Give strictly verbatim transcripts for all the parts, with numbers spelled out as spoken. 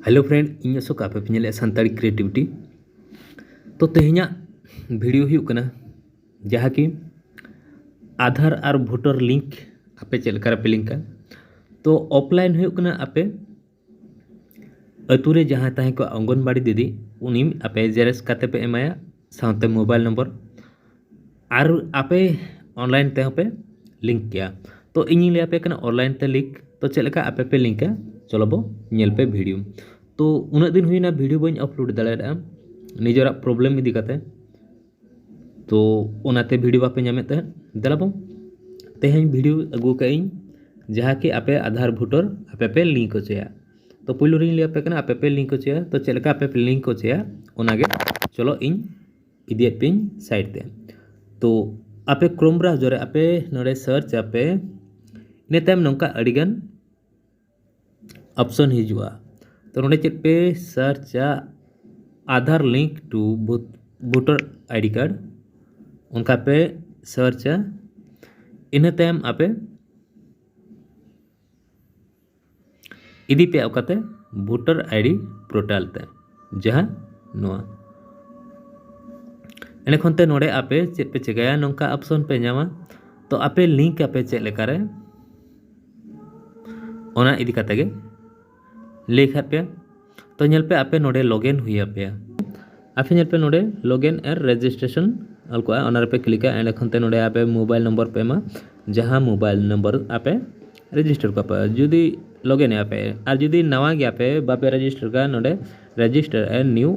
Hello friend, ᱤᱧ ᱚᱥᱳᱠ, ᱟᱯᱮ ᱯᱮ ᱧᱮᱞᱮᱫᱼᱟ ᱥᱟᱱᱛᱟᱲᱤ ᱠᱨᱤᱭᱮᱴᱤᱵᱷᱤᱴᱤ᱾ ᱛᱚ ᱛᱮᱦᱮᱧᱟᱜ ᱵᱷᱤᱰᱤᱭᱳ ᱦᱩᱭᱩᱜ ᱠᱟᱱᱟ ᱡᱟᱦᱟᱸ ᱠᱤ ᱟᱫᱷᱟᱨ ᱟᱨ ᱵᱷᱳᱴᱟᱨ ᱞᱤᱝᱠ ᱟᱯᱮ ᱪᱮᱫ ᱞᱮᱠᱟ ᱨᱮᱯᱮ ᱞᱤᱝᱠᱟ᱾ ᱛᱚ ᱚᱯᱷᱞᱟᱭᱤᱱ ᱦᱩᱭᱩᱜ ᱠᱟᱱᱟ, ᱟᱯᱮ ᱟᱹᱛᱩ ᱨᱮ ᱡᱟᱦᱟᱸᱭ ᱛᱟᱦᱮᱸ ᱠᱚᱜᱼᱟ ᱚᱝᱜᱚᱱᱵᱟᱲᱤ ᱫᱤᱫᱤ, ᱩᱱᱤ ᱟᱯᱮ ᱡᱮᱨᱮᱥ ᱠᱟᱛᱮ ᱯᱮ ᱮᱢᱟᱭᱟ, ᱥᱟᱶᱛᱮ ᱢᱳᱵᱟᱭᱤᱞ ᱱᱚᱢᱵᱚᱨ, ᱟᱨ ᱟᱯᱮ ᱚᱱᱞᱟᱭᱤᱱ ᱛᱮᱦᱚᱸ ᱯᱮ ᱞᱤᱝᱠ ᱠᱮᱭᱟ᱾ ᱛᱚ ᱤᱧᱤᱧ ᱞᱟᱹᱭ ᱟᱯᱮ ᱠᱟᱱᱟ ᱚᱱᱞᱟᱭᱤᱱ ᱛᱮ ᱞᱤᱝᱠ᱾ ᱛᱚ ᱪᱮᱫ ᱞᱮᱠᱟ ᱟᱯᱮ ᱯᱮ ᱞᱤᱝᱠᱟ, ᱪᱚᱞᱚ ᱵᱚ ᱧᱮᱞ ᱯᱮ ᱵᱷᱤᱰᱤᱭᱳ᱾ ᱛᱚ ᱩᱱᱟᱹᱜ ᱫᱤᱱ ᱦᱩᱭᱱᱟ ᱵᱷᱤᱰᱤᱭᱳ ᱵᱟᱹᱧ ᱟᱯᱞᱳᱰ ᱫᱟᱲᱮᱭᱟᱫᱟ ᱱᱤᱡᱮᱨᱟᱜ ᱯᱨᱚᱵᱞᱮᱢ ᱤᱫᱤ ᱠᱟᱛᱮ, ᱛᱚ ᱚᱱᱟᱛᱮ ᱵᱷᱤᱰᱤᱭᱳ ᱵᱟᱯᱮ ᱧᱟᱢᱮᱫ ᱛᱟᱦᱮᱸᱫ᱾ ᱫᱮᱞᱟ ᱵᱚ ᱛᱮᱦᱮᱧ ᱵᱷᱤᱰᱤᱭᱳ ᱟᱹᱜᱩ ᱠᱟᱜ ᱟᱹᱧ ᱡᱟᱦᱟᱸ ᱠᱤ ᱟᱯᱮ ᱟᱫᱷᱟᱨ ᱵᱷᱳᱴᱟᱨ ᱟᱯᱮ ᱯᱮ ᱞᱤᱝᱠ ᱦᱚᱪᱚᱭᱟ᱾ ᱛᱚ ᱯᱳᱭᱞᱳ ᱨᱤᱧ ᱞᱟᱹᱭ ᱟᱯᱮ ᱠᱟᱱᱟ ᱟᱯᱮ ᱯᱮ ᱞᱤᱝᱠ ᱦᱚᱪᱚᱭᱟ᱾ ᱛᱚ ᱪᱮᱫ ᱞᱮᱠᱟ ᱟᱯᱮ ᱯᱮ ᱞᱤᱝᱠ ᱦᱚᱪᱚᱭᱟ ᱚᱱᱟᱜᱮ ᱪᱚᱞᱚ ᱤᱧ ᱤᱫᱤᱭᱮᱫ ᱯᱮᱭᱟᱹᱧ ᱥᱟᱭᱤᱰ ᱛᱮ᱾ ᱛᱚ ᱟᱯᱮ ᱠᱨᱳᱢ ᱵᱨᱟᱣᱡᱟᱨ ᱨᱮ ᱟᱯᱮ ᱱᱚᱰᱮ ᱥᱟᱨᱪ ᱟᱯᱮ, ᱤᱱᱟᱹ ᱛᱟᱭᱚᱢ ᱱᱚᱝᱠᱟ ᱟᱹᱰᱤᱜᱟᱱ ᱚᱯᱥᱚᱱ ᱦᱤᱡᱩᱜᱼᱟ᱾ ᱛᱚ ᱱᱚᱰᱮ ᱪᱮᱫ ᱯᱮ ᱥᱟᱨᱪᱟ, Aadhaar link to voter ID card, ᱚᱱᱠᱟ ᱯᱮ ᱥᱟᱨᱪᱟ᱾ ᱤᱱᱟᱹ ᱛᱟᱭᱚᱢ ᱟᱯᱮ ᱤᱫᱤ ᱯᱮ ᱚᱠᱟᱛᱮ, ᱵᱷᱳᱴᱟᱨ ᱟᱭᱰᱤ ᱯᱳᱨᱴᱟᱞ ᱛᱮ, ᱡᱟᱦᱟᱸ ᱱᱚᱣᱟ᱾ ᱮᱸᱰᱮᱠᱷᱚᱱ ᱛᱮ ᱱᱚᱰᱮ ᱟᱯᱮ ᱪᱮᱫ ᱯᱮ ᱪᱮᱠᱟᱭᱟ, ᱱᱚᱝᱠᱟ ᱚᱯᱥᱚᱱ ᱯᱮ ᱧᱟᱢᱟ᱾ ᱛᱚ ᱟᱯᱮ ᱞᱤᱝᱠ ᱟᱯᱮ ᱪᱮᱫ ᱞᱮᱠᱟᱨᱮ, ᱚᱱᱟ ᱤᱫᱤ ᱠᱟᱛᱮ ᱜᱮ ᱞᱟᱹᱭ ᱠᱷᱟᱡ ᱯᱮ᱾ ᱛᱚ ᱧᱮᱞ ᱯᱮ ᱟᱯᱮ ᱱᱚᱰᱮ ᱞᱚᱜᱤᱱ ᱦᱩᱭ ᱟᱯᱮᱭᱟ᱾ ᱟᱯᱮ ᱧᱮᱞ ᱯᱮ ᱱᱚᱰᱮ ᱞᱚᱜᱤᱱ ᱟᱨ ᱨᱮᱡᱤᱥᱴᱨᱮᱥᱚᱱ ᱚᱞ ᱠᱚᱜᱼᱟ, ᱚᱱᱟ ᱨᱮᱯᱮ ᱠᱞᱤᱠᱟ᱾ ᱮᱸᱰᱮᱠᱷᱚᱱ ᱛᱮ ᱱᱚᱰᱮ ᱟᱯᱮ ᱢᱳᱵᱟᱭᱤᱞ ᱱᱚᱢᱵᱚᱨ ᱯᱮ ᱮᱢᱟ, ᱡᱟᱦᱟᱸ ᱢᱳᱵᱟᱭᱤᱞ ᱱᱚᱢᱵᱚᱨ ᱟᱯᱮ ᱨᱮᱡᱤᱥᱴᱟᱨ ᱠᱟᱜ ᱯᱮ᱾ ᱡᱩᱫᱤ ᱞᱚᱜᱤᱱ ᱮᱜᱼᱟ ᱯᱮ ᱟᱨ ᱡᱩᱫᱤ ᱱᱟᱣᱟ ᱜᱮᱭᱟ ᱯᱮ, ᱵᱟᱯᱮ ᱨᱮᱡᱤᱥᱴᱟᱨ ᱠᱟᱜᱼᱟ, ᱱᱚᱰᱮ register a new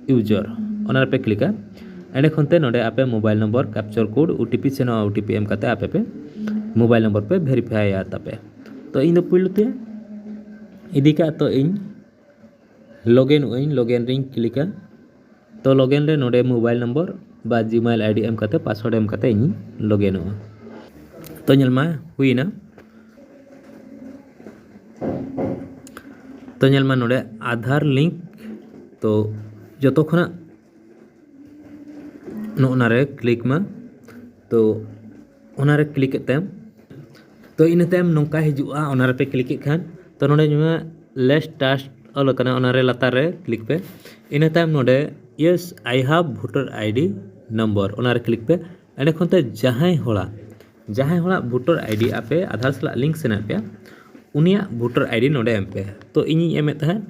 user ᱚᱱᱟ ᱨᱮᱯᱮ ᱠᱞᱤᱠᱟ᱾ ᱮᱸᱰᱮᱠᱷᱚᱱ ᱛᱮ ᱱᱚᱰᱮ ᱟᱯᱮ mobile number, capture code, O T P ᱥᱮ ᱱᱚᱣᱟ ᱳ ᱴᱤ ᱯᱤ ᱮᱢ ᱠᱟᱛᱮ ᱟᱯᱮ ᱯᱮ ᱢᱳᱵᱟᱭᱤᱞ ᱱᱚᱢᱵᱚᱨ ᱯᱮ ᱵᱷᱮᱨᱤᱯᱷᱟᱭᱟ ᱛᱟᱯᱮ᱾ ᱛᱚ ᱤᱧ ᱫᱚ ᱯᱳᱭᱞᱳ ᱛᱮ ᱤᱫᱤ ᱠᱟᱜ, ᱛᱚ ᱤᱧ ᱞᱚᱜᱤᱱᱚᱜ ᱟᱹᱧ, ᱞᱚᱜᱤᱱ ᱨᱤᱧ ᱠᱞᱤᱠᱟ᱾ ᱛᱚ ᱞᱚᱜᱤᱱ ᱨᱮ ᱱᱚᱰᱮ ᱢᱳᱵᱟᱭᱤᱞ ᱱᱚᱢᱵᱚᱨ ᱵᱟ ᱡᱤᱢᱮᱞ ᱟᱭᱰᱤ ᱮᱢ ᱠᱟᱛᱮ, ᱯᱟᱥᱣᱟᱨᱰ ᱮᱢ ᱠᱟᱛᱮ ᱤᱧ ᱞᱚᱜᱤᱱᱚᱜᱼᱟ᱾ ᱛᱚ ᱧᱮᱞ ᱢᱟ ᱦᱩᱭᱱᱟ᱾ ᱛᱚ ᱧᱮᱞ ᱢᱟ ᱱᱚᱰᱮ ᱟᱫᱷᱟᱨ ᱞᱤᱝᱠ᱾ ᱛᱚ ᱡᱚᱛᱚ ᱠᱷᱚᱱᱟᱜ ᱱᱚᱜᱼᱚ ᱱᱟ ᱨᱮ ᱠᱞᱤᱠ ᱢᱟ᱾ ᱛᱚ ᱚᱱᱟ ᱨᱮ ᱠᱞᱤᱠ ᱮᱫ ᱛᱟᱭᱚᱢ, ᱛᱚ ᱤᱱᱟᱹ ᱛᱟᱭᱚᱢ ᱱᱚᱝᱠᱟ ᱦᱤᱡᱩᱜᱼᱟ, ᱚᱱᱟ ᱨᱮᱯᱮ ᱠᱞᱤᱠ ᱮᱫ ᱠᱷᱟᱱ᱾ ᱛᱚ ᱱᱚᱰᱮ ᱧᱮᱞ ᱢᱮ ᱞᱮᱥ ᱴᱟᱥᱠ ᱚᱞ ᱟᱠᱟᱱᱟ, ᱚᱱᱟᱨᱮ ᱞᱟᱛᱟᱨ ᱨᱮ ᱠᱞᱤᱠ ᱯᱮ᱾ ᱤᱱᱟᱹ ᱛᱟᱭᱚᱢ ᱱᱚᱰᱮ "Yes, I have voter I D number", ᱚᱱᱟᱨᱮ ᱠᱞᱤᱠ ᱯᱮ᱾ ᱮᱸᱰᱮ ᱠᱷᱚᱱ ᱛᱮ ᱡᱟᱦᱟᱸᱭ ᱦᱚᱲᱟᱜ ᱡᱟᱦᱟᱸᱭ ᱦᱚᱲᱟᱜ ᱵᱷᱳᱴᱟᱨ ᱟᱭᱰᱤ ᱟᱯᱮ ᱟᱫᱷᱟᱨ ᱥᱟᱞᱟᱜ ᱞᱤᱝᱠ ᱥᱟᱱᱟᱭᱮᱫ ᱯᱮᱭᱟ, ᱩᱱᱤᱭᱟᱜ ᱵᱷᱳᱴᱟᱨ ᱟᱭᱰᱤ ᱱᱚᱰᱮ ᱮᱢ ᱯᱮ᱾ ᱛᱚ ᱤᱧᱤᱧ ᱮᱢᱮᱫ ᱛᱟᱦᱮᱸᱫ,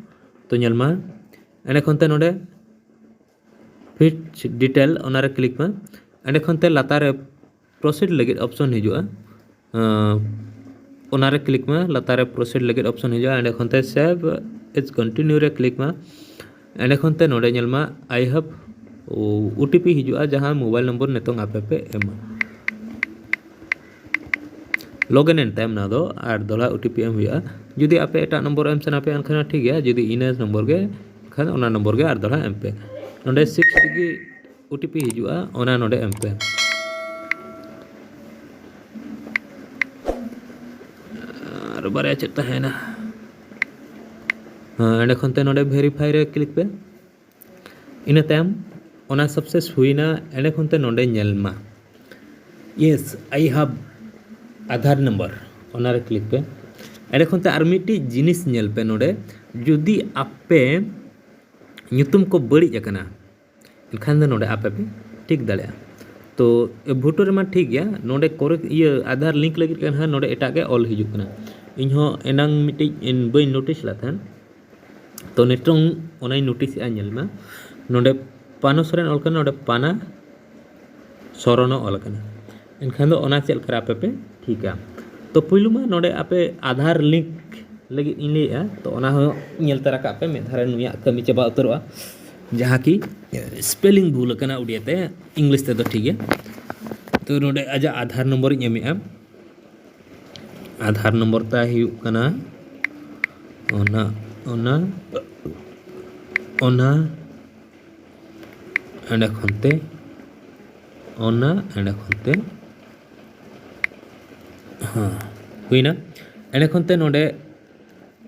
ᱛᱚ ᱧᱮᱞ ᱢᱟ, ᱮᱸᱰᱮ ᱠᱷᱚᱱ ᱛᱮ ᱱᱚᱰᱮ ᱯᱷᱤᱴ ᱰᱤᱴᱮᱞ ᱚᱱᱟᱨᱮ ᱠᱞᱤᱠ ᱢᱮ᱾ ᱮᱸᱰᱮ ᱠᱷᱚᱱ ᱛᱮ ᱞᱟᱛᱟᱨ ᱨᱮ ᱯᱨᱚᱥᱤᱰ ᱞᱟᱹᱜᱤᱫ ᱚᱯᱥᱚᱱ ᱦᱤᱡᱩᱜᱼᱟ, ᱟᱸ, ᱚᱱᱟᱨᱮ ᱠᱞᱤᱠ ᱢᱮ᱾ ᱞᱟᱛᱟᱨ ᱨᱮ ᱯᱨᱚᱥᱤᱰ ᱞᱟᱹᱜᱤᱫ ᱚᱯᱥᱚᱱ ᱦᱤᱡᱩᱜᱼᱟ, ᱮᱸᱰᱮ ᱠᱷᱚᱱ ᱛᱮ ᱥᱮᱵᱷ ᱮᱡ ᱠᱚᱱᱴᱤᱱᱤᱭᱩ ᱨᱮ ᱠᱞᱤᱠ ᱢᱮ᱾ ᱮᱸᱰᱮ ᱠᱷᱚᱱ ᱛᱮ ᱱᱚᱰᱮ ᱧᱮᱞ ᱢᱟ, "I have", O T P ᱦᱤᱡᱩᱜᱼᱟ, ᱡᱟᱦᱟᱸ ᱢᱳᱵᱟᱭᱤᱞ ᱱᱚᱢᱵᱚᱨ ᱱᱤᱛᱚᱝ ᱟᱯᱮ ᱯᱮ ᱮᱢᱟ᱾ ᱞᱚᱜᱤᱱ ᱮᱱ ᱛᱟᱭᱚᱢ ᱱᱚᱣᱟ ᱫᱚ ᱟᱨ ᱫᱚᱦᱲᱟ ᱳ ᱴᱤ ᱯᱤ ᱮᱢ ᱦᱩᱭᱩᱜᱼᱟ᱾ ᱡᱩᱫᱤ ᱟᱯᱮ ᱮᱴᱟᱜ ᱱᱚᱢᱵᱚᱨ ᱮᱢ ᱥᱟᱱᱟ ᱯᱮᱭᱟ, ᱮᱱᱠᱷᱟᱱ ᱦᱚᱸ ᱴᱷᱤᱠ ᱜᱮᱭᱟ᱾ ᱡᱩᱫᱤ ᱤᱱᱟᱹ ᱱᱚᱢᱵᱚᱨ ᱜᱮ, ᱮᱱᱠᱷᱟᱱ ᱚᱱᱟ ᱱᱚᱢᱵᱚᱨ ᱜᱮ ᱟᱨ ᱫᱚᱦᱲᱟ ᱮᱢ ᱯᱮ᱾ ᱱᱚᱰᱮ six digit O T P ᱦᱤᱡᱩᱜᱼᱟ, ᱚᱱᱟ ᱱᱚᱰᱮ ᱮᱢ ᱯᱮ᱾ ᱟᱨ ᱵᱟᱨᱭᱟ ᱪᱮᱫ ᱛᱟᱦᱮᱸᱭᱮᱱᱟ? ᱦᱮᱸ, ᱮᱸᱰᱮ ᱠᱷᱚᱱ ᱛᱮ ᱱᱚᱰᱮ ᱵᱷᱮᱨᱤᱯᱷᱟᱭ ᱨᱮ ᱠᱞᱤᱠ ᱯᱮ᱾ ᱤᱱᱟᱹ ᱛᱟᱭᱚᱢ ᱚᱱᱟ ᱥᱟᱠᱥᱮᱥ ᱦᱩᱭᱱᱟ᱾ ᱮᱸᱰᱮ ᱠᱷᱚᱱ ᱛᱮ ᱱᱚᱰᱮ ᱧᱮᱞ ᱢᱟ, "Yes, I have Aadhaar number", ᱚᱱᱟᱨᱮ ᱠᱞᱤᱠ ᱯᱮ᱾ ᱮᱸᱰᱮ ᱠᱷᱚᱱ ᱛᱮ ᱟᱨ ᱢᱤᱫᱴᱤᱡ ᱡᱤᱱᱤᱥ ᱧᱮᱞ ᱯᱮ ᱱᱚᱰᱮ, ᱡᱩᱫᱤ ᱟᱯᱮ ᱧᱩᱛᱩᱢ ᱠᱚ ᱵᱟᱹᱲᱤᱡ ᱟᱠᱟᱱᱟ, ᱮᱱᱠᱷᱟᱱ ᱫᱚ ᱱᱚᱰᱮ ᱟᱯᱮ ᱯᱮ ᱴᱷᱤᱠ ᱫᱟᱲᱮᱭᱟᱜᱼᱟ᱾ ᱛᱚ ᱵᱷᱳᱴᱟᱨ ᱨᱮᱢᱟ ᱴᱷᱤᱠ ᱜᱮᱭᱟ, ᱱᱚᱰᱮ ᱠᱚᱨᱮᱠᱴ ᱤᱭᱟᱹ ᱟᱫᱷᱟᱨ ᱞᱤᱝᱠ ᱞᱟᱹᱜᱤᱫ ᱠᱟᱱᱟ, ᱱᱚᱰᱮ ᱮᱴᱟᱜ ᱜᱮ ᱚᱞ ᱦᱤᱡᱩᱜ ᱠᱟᱱᱟ᱾ ᱤᱧ ᱦᱚᱸ ᱮᱱᱟᱝ ᱢᱤᱫᱴᱤᱡ ᱵᱟᱹᱧ ᱱᱳᱴᱤᱥ ᱞᱮᱫ ᱛᱟᱦᱮᱸᱫ, ᱛᱚ ᱱᱤᱛᱚᱝ ᱚᱱᱟᱧ ᱱᱳᱴᱤᱥᱮᱜᱼᱟ᱾ ᱧᱮᱞ ᱢᱟ, ᱱᱚᱰᱮ ᱯᱟᱱᱚ ᱥᱚᱨᱮᱱ ᱚᱞ ᱠᱟᱱᱟ, ᱱᱚᱰᱮ ᱯᱟᱱᱟ ᱥᱚᱨᱚᱱᱚ ᱚᱞ ᱠᱟᱱᱟ᱾ ᱮᱱᱠᱷᱟᱱ ᱫᱚ ᱚᱱᱟ ᱪᱮᱫ ᱞᱮᱠᱟᱨᱮ ᱟᱯᱮ ᱯᱮ ᱴᱷᱤᱠᱟ? ᱛᱚ ᱯᱩᱭᱞᱩ ᱢᱟ ᱱᱚᱰᱮ ᱟᱯᱮ ᱟᱫᱷᱟᱨ ᱞᱤᱝᱠ ᱞᱟᱹᱜᱤᱫ ᱤᱧ ᱞᱟᱹᱭᱮᱜᱼᱟ, ᱛᱚ ᱚᱱᱟ ᱦᱚᱸ ᱧᱮᱞ ᱛᱟᱨᱟ ᱠᱟᱜ ᱯᱮ, ᱢᱤᱫ ᱫᱷᱟᱨᱮ ᱱᱩᱭᱟᱜ ᱠᱟᱹᱢᱤ ᱪᱟᱵᱟ ᱩᱛᱟᱹᱨᱚᱜᱼᱟ, ᱡᱟᱦᱟᱸ ᱠᱤ ᱥᱯᱮᱞᱤᱝ ᱵᱷᱩᱞ ᱟᱠᱟᱱᱟ ᱩᱲᱤᱭᱟ ᱛᱮ, ᱤᱝᱞᱤᱥ ᱛᱮᱫᱚ ᱴᱷᱤᱠ ᱜᱮᱭᱟ᱾ ᱛᱚ ᱱᱚᱰᱮ ᱟᱡᱟᱜ ᱟᱫᱷᱟᱨ ᱱᱚᱢᱵᱚᱨᱤᱧ ᱮᱢᱮᱜᱼᱟ᱾ ᱟᱫᱷᱟᱨ ᱱᱚᱢᱵᱚᱨ ᱛᱟᱭ ᱦᱩᱭᱩᱜ ᱠᱟᱱᱟ ᱚᱱᱟ, ᱚᱱᱟ, ᱚᱱᱟ, ᱮᱸᱰᱮ ᱠᱷᱚᱱ ᱛᱮ ᱚᱱᱟ, ᱮᱸᱰᱮ ᱠᱷᱚᱱ ᱛᱮ, ᱦᱮᱸ, ᱦᱩᱭᱱᱟ᱾ ᱮᱸᱰᱮ ᱠᱷᱚᱱ ᱛᱮ ᱱᱚᱰᱮ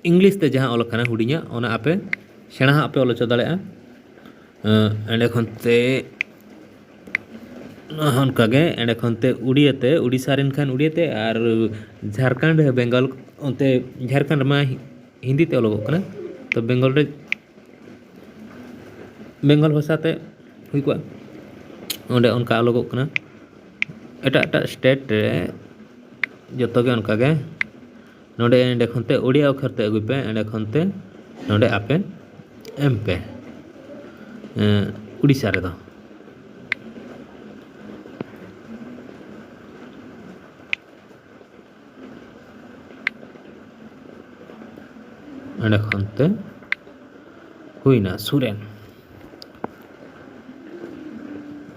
ᱤᱝᱞᱤᱥ ᱛᱮ ᱡᱟᱦᱟᱸ ᱚᱞ ᱟᱠᱟᱱᱟ ᱦᱩᱰᱤᱧᱟᱜ, ᱚᱱᱟ ᱟᱯᱮ ᱥᱮᱬᱟ ᱦᱟᱜ ᱯᱮ ᱚᱞ ᱦᱚᱪᱚ ᱫᱟᱲᱮᱭᱟᱜᱼᱟ᱾ ᱮᱸ, ᱮᱸᱰᱮ ᱠᱷᱚᱱ ᱛᱮ ᱱᱚᱣᱟ ᱦᱚᱸ ᱚᱱᱠᱟ ᱜᱮ, ᱮᱸᱰᱮ ᱠᱷᱚᱱ ᱛᱮ ᱩᱲᱤᱭᱟ ᱛᱮ, ᱩᱲᱤᱥᱥᱟ ᱨᱮᱱ ᱠᱷᱟᱱ ᱩᱲᱤᱭᱟ ᱛᱮ, ᱟᱨ ᱡᱷᱟᱲᱠᱷᱚᱸᱰ, ᱵᱮᱝᱜᱚᱞ, ᱚᱱᱛᱮ ᱡᱷᱟᱲᱠᱷᱚᱸᱰ ᱨᱮᱢᱟ ᱦᱤᱱᱫᱤ ᱛᱮ ᱚᱞᱚᱜᱚᱜ ᱠᱟᱱᱟ᱾ ᱛᱚ ᱵᱮᱝᱜᱚᱞ ᱨᱮ, ᱵᱮᱝᱜᱚᱞ ᱵᱷᱟᱥᱟ ᱛᱮ ᱦᱩᱭ ᱠᱚᱜᱼᱟ, ᱚᱸᱰᱮ ᱚᱱᱠᱟ ᱚᱞᱚᱜᱚᱜ ᱠᱟᱱᱟ᱾ ᱮᱴᱟᱜ ᱮᱴᱟᱜ ᱥᱴᱮᱴ ᱨᱮ ᱡᱚᱛᱚ ᱜᱮ ᱚᱱᱠᱟ ᱜᱮ᱾ ᱱᱚᱰᱮ ᱮᱸᱰᱮ ᱠᱷᱚᱱ ᱛᱮ ᱳᱰᱤᱭᱟ ᱚᱠᱠᱷᱚᱨ ᱛᱮ ᱟᱹᱜᱩᱭ ᱯᱮ, ᱮᱸᱰᱮ ᱠᱷᱚᱱ ᱛᱮ ᱱᱚᱰᱮ ᱟᱯᱮ ᱮᱢ ᱯᱮ, ᱮᱸ, ᱩᱲᱤᱥᱥᱟ ᱨᱮᱫᱚ᱾ ᱮᱸᱰᱮ ᱠᱷᱚᱱ ᱛᱮ ᱦᱩᱭᱱᱟ ᱥᱩᱨᱮᱱ᱾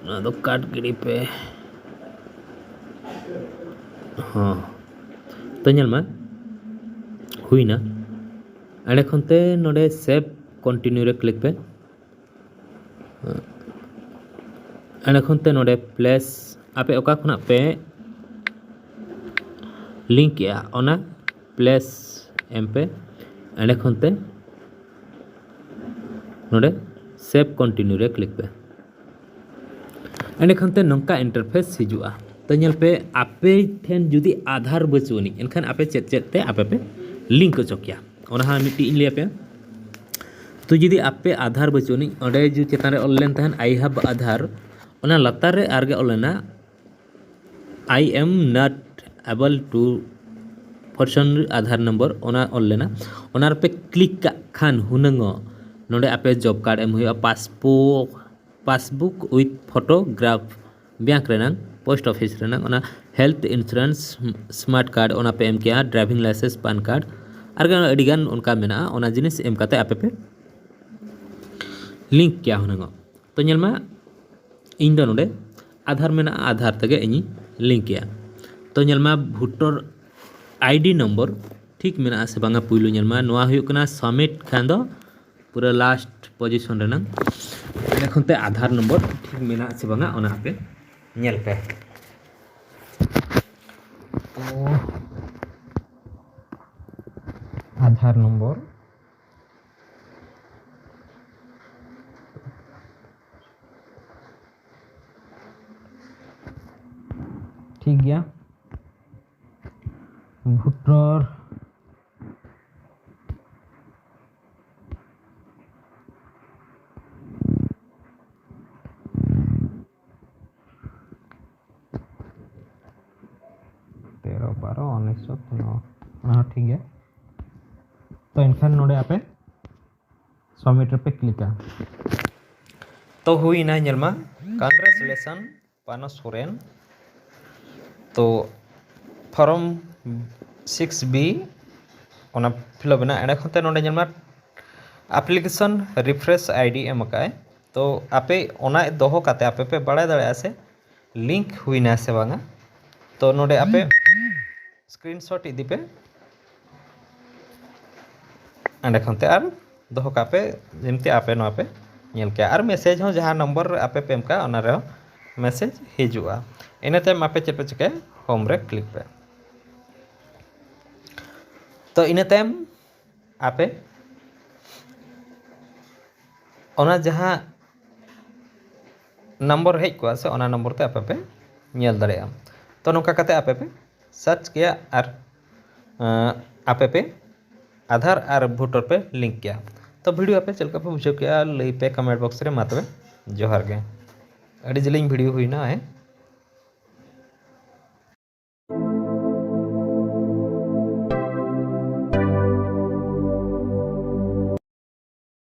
ᱚᱱᱟ ᱫᱚ ᱠᱟᱴ ᱜᱤᱰᱤ ᱯᱮ᱾ ᱦᱚᱸ, ᱛᱚ ᱧᱮᱞ ᱢᱮ, ᱦᱩᱭᱱᱟ᱾ ᱮᱸᱰᱮ ᱠᱷᱚᱱ ᱛᱮ ᱱᱚᱰᱮ ᱥᱮᱵᱷ ᱠᱚᱱᱴᱤᱱᱤᱭᱩ ᱨᱮ ᱠᱞᱤᱠ ᱯᱮ᱾ ᱮᱸᱰᱮ ᱠᱷᱚᱱ ᱛᱮ ᱱᱚᱰᱮ ᱯᱞᱮᱥ, ᱟᱯᱮ ᱚᱠᱟ ᱠᱷᱚᱱᱟᱜ ᱯᱮ ᱞᱤᱝᱠ ᱮᱜᱼᱟ, ᱚᱱᱟ ᱯᱞᱮᱥ ᱮᱢ ᱯᱮ᱾ ᱮᱸᱰᱮ ᱠᱷᱚᱱ ᱛᱮ ᱱᱚᱰᱮ ᱥᱮᱵᱷ ᱠᱚᱱᱴᱤᱱᱤᱭᱩ ᱨᱮ ᱠᱞᱤᱠ ᱯᱮ᱾ ᱮᱸᱰᱮ ᱠᱷᱟᱱ ᱛᱮ ᱱᱚᱝᱠᱟ ᱤᱱᱴᱟᱨᱯᱷᱮᱥ ᱦᱤᱡᱩᱜᱼᱟ᱾ ᱛᱚ ᱧᱮᱞ ᱯᱮ, ᱟᱯᱮ ᱴᱷᱮᱱ ᱡᱩᱫᱤ ᱟᱫᱷᱟᱨ ᱵᱟᱹᱪᱩᱜ ᱟᱹᱱᱤᱡ, ᱮᱱᱠᱷᱟᱱ ᱟᱯᱮ ᱪᱮᱫ ᱪᱮᱫ ᱛᱮ ᱟᱯᱮ ᱯᱮ ᱞᱤᱝᱠ ᱚᱪᱚ ᱠᱮᱭᱟ, ᱚᱱᱟ ᱦᱚᱸ ᱢᱤᱫᱴᱤᱡ ᱤᱧ ᱞᱟᱹᱭ ᱟᱯᱮᱭᱟ᱾ ᱛᱚ ᱡᱩᱫᱤ ᱟᱯᱮ ᱟᱫᱷᱟᱨ ᱵᱟᱹᱪᱩᱜ ᱟᱹᱱᱤᱡ, ᱚᱸᱰᱮ ᱡᱩᱫᱤ ᱪᱮᱛᱟᱱ ᱨᱮ ᱚᱞ ᱞᱮᱱ ᱛᱟᱦᱮᱱ "I have Aadhaar", ᱚᱱᱟ ᱞᱟᱛᱟᱨ ᱨᱮ ᱟᱨᱜᱮ ᱚᱞ ᱞᱮᱱᱟ "I am not able to person Aadhaar number", ᱚᱱᱟ ᱚᱞ ᱞᱮᱱᱟ᱾ ᱚᱱᱟ ᱨᱮᱯᱮ ᱠᱞᱤᱠ ᱠᱟᱜ ᱠᱷᱟᱱ ᱦᱩᱱᱟᱹᱝᱚᱜ ᱱᱚᱰᱮ ᱟᱯᱮ ᱡᱚᱵ ᱠᱟᱨᱰ ᱮᱢ ᱦᱩᱭᱩᱜᱼᱟ, passport, passbook with photograph, bank ᱨᱮᱱᱟᱝ, ᱯᱳᱥᱴ ᱚᱯᱷᱤᱥ ᱨᱮᱱᱟᱝ, ᱚᱱᱟ ᱦᱮᱞᱛᱷ ᱤᱱᱥᱩᱨᱮᱱᱥ, ᱥᱢᱟᱨᱴ ᱠᱟᱨᱰ, ᱚᱱᱟ ᱯᱮ ᱮᱢ ᱠᱮᱜᱼᱟ, ᱰᱨᱟᱭᱵᱷᱤᱝ ᱞᱟᱭᱥᱮᱱᱥ, ᱯᱟᱱ ᱠᱟᱨᱰ, ᱟᱨ ᱟᱹᱰᱤᱜᱟᱱ ᱚᱱᱠᱟ ᱢᱮᱱᱟᱜᱼᱟ᱾ ᱚᱱᱟ ᱡᱤᱱᱤᱥ ᱮᱢ ᱠᱟᱛᱮ ᱟᱯᱮ ᱯᱮ ᱞᱤᱝᱠ ᱠᱮᱭᱟ ᱦᱩᱱᱟᱹᱝᱚᱜ᱾ ᱛᱚ ᱧᱮᱞ ᱢᱟ, ᱤᱧ ᱫᱚ ᱱᱚᱰᱮ ᱟᱫᱷᱟᱨ ᱢᱮᱱᱟᱜᱼᱟ, ᱟᱫᱷᱟᱨ ᱛᱮᱜᱮ ᱤᱧᱤᱧ ᱞᱤᱝᱠ ᱮᱜᱼᱟ᱾ ᱛᱚ ᱧᱮᱞ ᱢᱟ, ᱵᱷᱳᱴᱟᱨ ᱟᱭᱰᱤ ᱱᱚᱢᱵᱚᱨ ᱴᱷᱤᱠ ᱢᱮᱱᱟᱜᱼᱟ ᱥᱮ ᱵᱟᱝᱟ, ᱯᱩᱭᱞᱩ ᱧᱮᱞ ᱢᱟ, ᱱᱚᱣᱟ ᱦᱩᱭᱩᱜ ᱠᱟᱱᱟ ᱥᱟᱵᱢᱤᱴ ᱠᱷᱟᱱ ᱫᱚ ᱯᱩᱨᱟᱹ ᱞᱟᱥᱴ ᱯᱚᱡᱤᱥᱚᱱ ᱨᱮᱱᱟᱝ᱾ ᱚᱸᱰᱮ ᱠᱷᱚᱱ ᱛᱮ ᱟᱫᱷᱟᱨ ᱱᱚᱢᱵᱚᱨ ᱴᱷᱤᱠ ᱢᱮᱱᱟᱜᱼᱟ ᱥᱮ ᱵᱟᱝᱟ, ᱚᱱᱟ ᱟᱯᱮ ᱧᱮᱞ ᱯᱮ᱾ ᱛᱚ ᱟᱫᱷᱟᱨ ᱱᱚᱢᱵᱚᱨ ᱴᱷᱤᱠ ᱜᱮᱭᱟ᱾ ᱵᱷᱳᱴᱟᱨ ᱜᱮᱭᱟ᱾ ᱛᱚ ᱮᱱᱠᱷᱟᱱ ᱱᱚᱰᱮ ᱟᱯᱮ ᱥᱟᱵᱢᱤᱴ ᱨᱮᱯᱮ ᱠᱞᱤᱠᱟ᱾ ᱛᱚ ᱦᱩᱭᱱᱟ, ᱧᱮᱞ ᱢᱟ, ᱠᱚᱝᱜᱨᱮᱪᱩᱞᱮᱥᱚᱱ ᱯᱟᱱᱚ ᱥᱚᱨᱮᱱ᱾ ᱛᱚ ᱯᱷᱚᱨᱚᱢ ᱥᱤᱠᱥ ᱵᱤ ᱚᱱᱟ ᱯᱷᱤᱞᱟᱯ ᱮᱱᱟ᱾ ᱮᱸᱰᱮ ᱠᱷᱚᱱ ᱛᱮ ᱱᱚᱰᱮ ᱧᱮᱞ ᱢᱟ ᱟᱯᱞᱤᱠᱮᱥᱚᱱ ᱨᱤᱯᱷᱨᱮᱥ ᱟᱭᱰᱤ ᱮᱢ ᱟᱠᱟᱫ ᱟᱭ᱾ ᱛᱚ ᱟᱯᱮ ᱚᱱᱟ ᱫᱚᱦᱚ ᱠᱟᱛᱮ ᱟᱯᱮ ᱯᱮ ᱵᱟᱲᱟᱭ ᱫᱟᱲᱮᱭᱟᱜᱼᱟ ᱥᱮ ᱞᱤᱝᱠ ᱦᱩᱭᱱᱟ ᱥᱮ ᱵᱟᱝᱟ᱾ ᱛᱚ ᱱᱚᱰᱮ ᱟᱯᱮ ᱥᱠᱨᱤᱱᱥᱚᱴ ᱤᱫᱤ ᱯᱮ᱾ ᱚᱸᱰᱮ ᱠᱷᱚᱱ ᱛᱮ ᱟᱨ ᱫᱚᱦᱚ ᱠᱟᱜ ᱯᱮ, ᱡᱮᱢᱛᱤ ᱟᱯᱮ ᱱᱚᱣᱟ ᱯᱮ ᱧᱮᱞ ᱠᱮᱭᱟ᱾ ᱟᱨ ᱢᱮᱥᱮᱡᱽ ᱦᱚᱸ ᱡᱟᱦᱟᱸ ᱱᱚᱢᱵᱚᱨ ᱟᱯᱮ ᱯᱮ ᱮᱢ ᱠᱟᱜᱼᱟ, ᱚᱱᱟ ᱨᱮᱦᱚᱸ ᱢᱮᱥᱮᱡᱽ ᱦᱤᱡᱩᱜᱼᱟ᱾ ᱤᱱᱟᱹ ᱛᱟᱭᱚᱢ ᱟᱯᱮ ᱪᱮᱫ ᱯᱮ ᱪᱤᱠᱟᱹᱭᱟ, ᱦᱳᱢ ᱨᱮ ᱠᱞᱤᱠ ᱯᱮ᱾ ᱛᱚ ᱤᱱᱟᱹ ᱛᱟᱭᱚᱢ ᱟᱯᱮ ᱚᱱᱟ ᱡᱟᱦᱟᱸ ᱱᱚᱢᱵᱚᱨ ᱦᱮᱡ ᱠᱚᱜᱼᱟ ᱥᱮ, ᱚᱱᱟ ᱱᱚᱢᱵᱚᱨ ᱛᱮ ᱟᱯᱮ ᱯᱮ ᱧᱮᱞ ᱫᱟᱲᱮᱭᱟᱜᱼᱟ᱾ ᱛᱚ ᱱᱚᱝᱠᱟ ᱠᱟᱛᱮ ᱟᱯᱮ ᱯᱮ ᱥᱟᱨᱪ ᱠᱮᱭᱟ ᱟᱨ ᱟᱸ, ᱟᱯᱮ ᱯᱮ ᱟᱫᱷᱟᱨ ᱟᱨ ᱵᱷᱳᱴᱟᱨ ᱯᱮ ᱞᱤᱝᱠ ᱠᱮᱭᱟ᱾ ᱛᱚ ᱵᱷᱤᱰᱤᱭᱳ ᱟᱯᱮ ᱪᱮᱫ ᱞᱮᱠᱟ ᱯᱮ ᱵᱩᱡᱷᱟᱹᱣ ᱠᱮᱜᱼᱟ, ᱞᱟᱹᱭ ᱯᱮ ᱠᱚᱢᱮᱱᱴ ᱵᱚᱠᱥ ᱨᱮ᱾ ᱢᱟ ᱛᱚᱵᱮ ᱡᱚᱦᱟᱨ ᱜᱮ᱾ ᱟᱹᱰᱤ ᱡᱤᱞᱤᱧ ᱵᱷᱤᱰᱤᱭᱳ ᱦᱩᱭᱱᱟ, ᱦᱮᱸ᱾